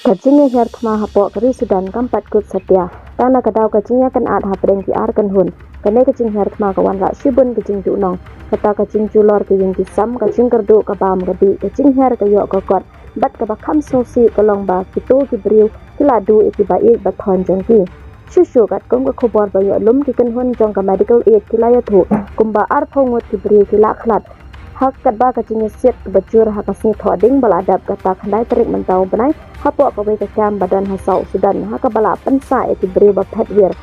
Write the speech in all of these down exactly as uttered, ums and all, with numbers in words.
Ka jingïahiar thma hapoh ka ri Sudan kam pat kut satia. Tang na ka daw ka jingïakynad hapdeng ki ar kynhun. Kane ka jinghiar thma ka wanrah shibun ka jingduhnong. Kata ka jingjulor ka ïing ki sam, ka jingkyrduh ka bam ka dih, ka jinghiar ka ïoh ka kot. Bad kaba kham sngewsih ka long ba kito ki briew ki la duh ïa kiba ïeit ba thon jong ki. Shuh shuh katkum ka khubor ba ïoh lum, ki kynhun jong ka medical aid ki la ïathuh kumba arphew ngut ki briew ki la khlad. Ha katba ka jingïasiat kaba jur ha ka sngi Thohdieng ba la dep kata khyndai tarik mynta u bnai, hapoh kawei ka camp ba don ha South Sudan, ha kaba la pynsah ïa ki briew ba phet wir.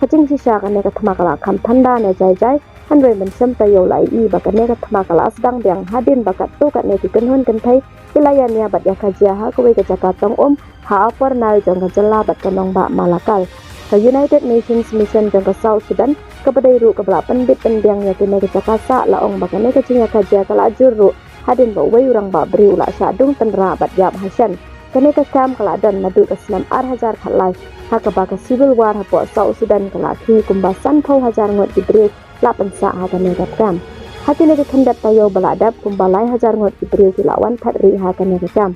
Ka jingshisha kane ka thma ka la kham thanda ne jai jai, hynrei mynshem taïew la ïohi ba kane ka thma ka la sdang biang hadien ba katto katne ki kynhun kynthei ki la ïania bad ïakajia ha kawei ka jaka tong um ha Upper Nile jong ka jylla bad ka nongbah Malakal. Ka United Nations Mission jong ka South Sudan kaba dei ruh kaba la pynbit pynbiang ïa kane ka jaka sah la ong ba kane ka jingïakajia ka la jur ruh hadien ba uwei u rangbah briew u la shah dung tynrah bad ïap ha shen. Kane ka camp ka la don naduh ka snem ar hajar khatlai, ha kaba ka civil war hapoh South Sudan ka la khih, kumba sanphew hajar ngut ki briew la pynsah ha kane ka camp. Ha kine ki khyndiat taïew ba la dep, kumba lai hajar ngut ki briew ki la wan phet rieh ha kane ka camp.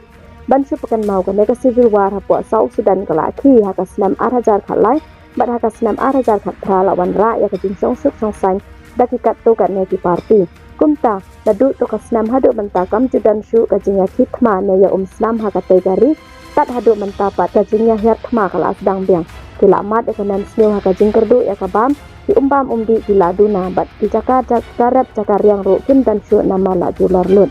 Ban shu pynkynmaw, kane ka civil war hapoh South Sudan ka la khih ha ka snem ar hajar khatlai, bad ha ka snem ar hajar khatphra la wanrah ïa ka jingshongsuk shongsaiñ da ki katto katne ki parti. Kumta, naduh to ka snem haduh mynta kam ju don shuh ka jingïakhih thma ne ïa um snam ha katei ka ri. Tad haduh mynta pat ka jingïahiar thma ka la sdang biang. Ki la mad ïa ka nemsniew ha ka jingkyrduh ïa ka bam, ki um bam um dih ki la duna, bad ki jaka jaka rep jaka riang ruh kim don shuh namar la julor lut.